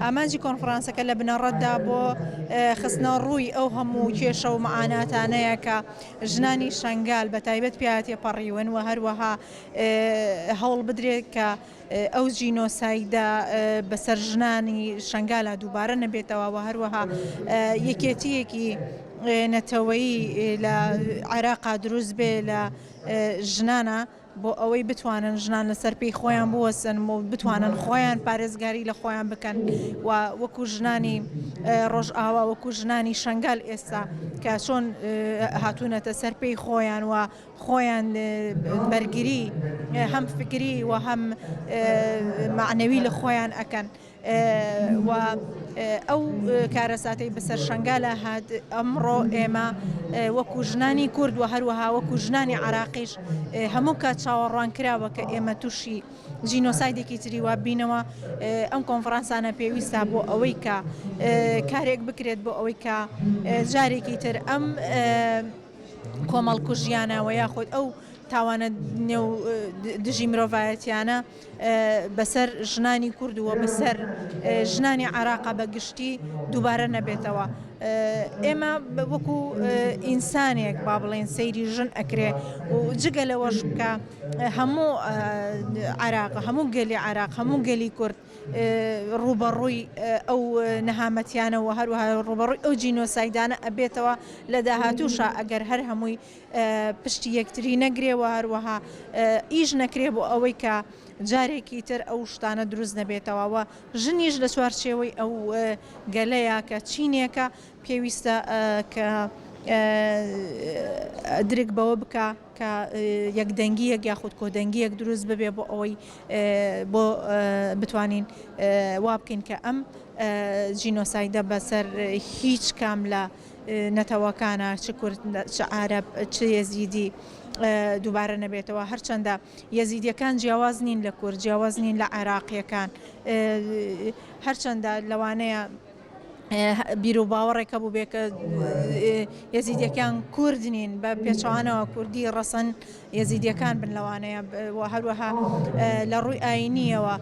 ئامانجی کۆنفرانسەکە لە بنەڕەتدا بۆ خستنەڕووی ئەو هەموو کێشە و مەعاناتانەیە کە ژنانی شەنگال بە تایبەت پیا تێپەڕیون و هەروەها هەوڵ بدرێت کە ئەو جینۆسایدە بەسەر ژنانی شەنگالا دووبارە نەبێتەوە و هەروەها یەکێتییەکی نەتەوەیی لە عێراقا دروست بێ لە ژنانە بۆ ئەوەی بتوانن ژنان لەسەر پێی خۆیان بوەستن و بتوانن خۆیان پارێزگاری لە خۆیان بکەن و وەکو ژنانی ڕۆژئاوا وەکو ژنانی شەنگال ئێستا کە چۆن هاتوونەتە سەر پێی خۆیان و خۆیان بەرگری هەم فکری و هەم مەعنەوی لە خۆیان ئەکەن. و ئەو کارەساتەی بەسەر شەنگالا هات ئەمڕۆ ئێمە وەکو ژنانی کورد و هەروەها وەکو ژنانی عراقیش هەموو کات چاوەڕوان کراوە کە ئێمە تووشی جینۆسایدێکی تری وا بینەوە ئەم کۆنفرانسانە پێویستە بۆ ئەوەی کە کارێک بکرێت بۆ ئەوەی کە جارێکی تر ئەم کۆمەڵکوژیانە و یاخود ئەو تاوانە نێو دژی مرۆڤایەتیانە بەسەر ژنانی کورد و بەسەر ژنانی عێراقا بە گشتی دووبارە نەبێتەوە. ئێمە وەکو ئینسانێک با بڵێن سەیری ژن ئەکرێ و جگە لەوەش کە هەموو عێراق هەموو گەلی عێراق هەموو گەلی کورد ڕووبەڕووی ئەو نەهامەتیانە و هەروەها ڕووبەڕووی ئەو جینۆسایدانە ئەبێتەوە لە داهاتووشا ئەگەر هەر هەمووی پشتی یەکتری نەگرێ و هەروەها ئیش نەکرێ بۆ ئەوەی کە جارێکی تر ئەو شتانە دروست نەبێتەوە و ژنیش لە چوارچێوەی ئەو گەلەیە کە چینێکە پێویستە کە درک بەوە بکا کە یەکدەنگییەک یاخود کۆدەنگییەک دروست ببێ بۆ ئەوەی بۆ بتوانین وا بکەین کە ئەم جینۆسایدە بەسەر هیچ کام لە نەتەوەکانە چ کورد چ عەرەب چ یەزیدی دووبارە نەبێتەوە هەرچەندە یەزیدیەکان جیاواز نین لە کورد جیاواز نین لە عێراقیەکان هەرچەندە لەوانەیە بیروباوەڕێک هەبووبێ کە یەزیدیەکان کورد نین بە پێچەوانەوە کوردی ڕەسەن یەزیدیەکان بن لەوانەیە و هەروەها لە ڕووی ئاینیەوە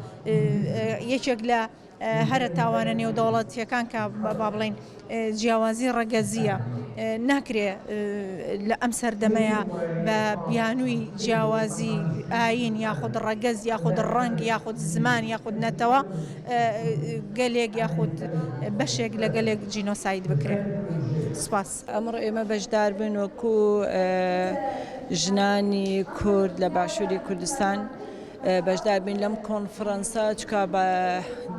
یەکێک لە هەرە تاوانە نێودەوڵەتیەکان کە با بڵێین جیاوازی ڕەگەزییە ناکرێ لە ئەم سەردەمەیە بە بیانووی جیاوازی ئاین یاخود ڕەگەز یاخود ڕەنگ یاخود زمان یاخود نەتەوە گەلێک یاخود بەشێک لە گەلێک جینۆساید بکرێ. سپاس. ئەمڕۆ ئێمە بەشدار بووین وەکو ژنانی کورد لە باشووری کوردستان بەشدار بین لەم کۆنفرەنسە چکا بە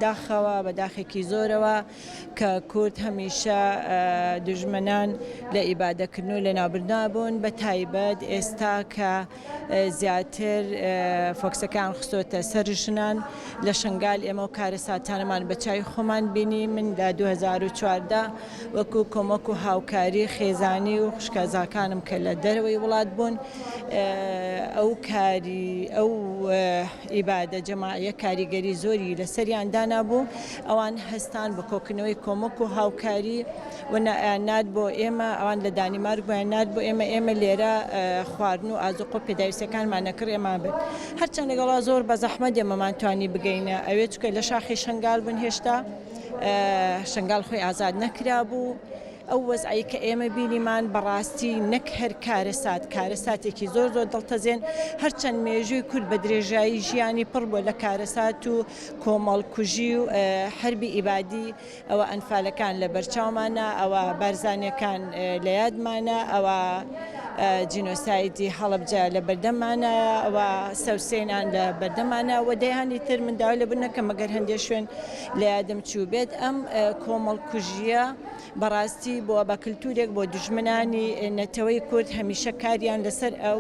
داخەوە بە داخێکی زۆرەوە کە کورد هەمیشە دوژمنان لە ئیبادەکردن و لەناوبردنا بوون بە تایبەت ئێستا کە زیاتر فۆکسەکان خستۆتە سەر ژنان لە شنگال ئێمە و کارەساتانەمان بە چاوی خۆمان بینی من لە 2014 وەکو کۆمەک و هاوکاری خێزانی و خوشکەزاکانم کە لە دەرەوەی وڵات بوون ئەو کاری ئەو ئیبادە جەماعیە کاریگەری زۆری لەسەریان دانابوو ئەوان هەستان بە کۆکردنەوەی کۆمەک و هاوکاری و نارد بۆ ئێمە ئەوان لە دانیمارک بۆیان نارد بۆ ئێمە ئێمە لێرە خواردن و ئازوقە و پێداویستیەکانمان نەکڕ ئێمە برد هەرچەند لەگەڵا زۆر بە زەحمەت ئێمەمان توانی بگەینە ئەوێ چونکە لە شاخی شەنگال بوون هێشتا شەنگال خۆی ئازاد نەکرابوو. ئەو وەزعەی کە ئێمە بینیمان بەڕاستی نەک هەر کارەسات، کارەساتێکی زۆر زۆر دڵتەزێن، هەرچەند مێژووی کورد بە درێژایی ژیانی پڕ بووە لە کارەسات و کۆمەڵکوژی و حەربی ئیبادی، ئەوە ئەنفالەکان لە بەرچاومانە، ئەوە بارزانیەکان لە یادمانە، ئەوە جینۆسایدی هەڵەبجە لە بەردەممانە، ئەوە سەوسێنان لە بەردەممانە و دەیانی تر من داوای لێبوردن ئەکەم ئەگەر هەندێ شوێن لە یادم چووبێت ئەم کۆمەڵکوژییە بەڕاستی بووە بە کلتورێک بۆ دوژمنانی نەتەوەی کورد هەمیشە کاریان لەسەر ئەو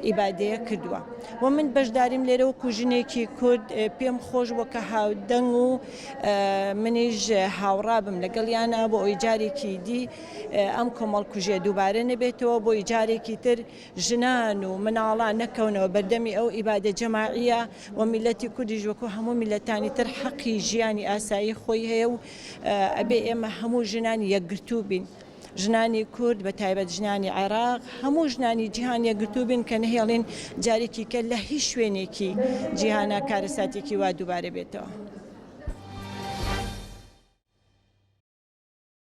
ئیبادەیە کردووە و من بەشداریم لێرە وەکو ژنێکی کورد پێم خۆش بووە کە هاودەنگ و منیش هاوڕا بم لەگەڵیانە بۆ ئەوی جارێکی دی ئەم کۆمەڵکوژیە دووبارە نەبێتەوە بۆی جارێکی تر ژنان و مناڵان نەکەونەوە بەردەمی ئەو ئیبادە جەماعیە و میلەتی کوردیش وەکو هەموو میلەتانی تر حەقی ژیانی ئاسایی خۆی هەیە و ئەبێ ئێمە هەموو ژنان یەکگرتوو بین ژنانی کورد بە تایبەت ژنانی عێراق هەموو ژنانی جیهان یەکگرتوو بین کە نەهێڵین جارێکی کە لە هیچ شوێنێکی جیهانا کارەساتێکی وا دووبارە بێتەوە.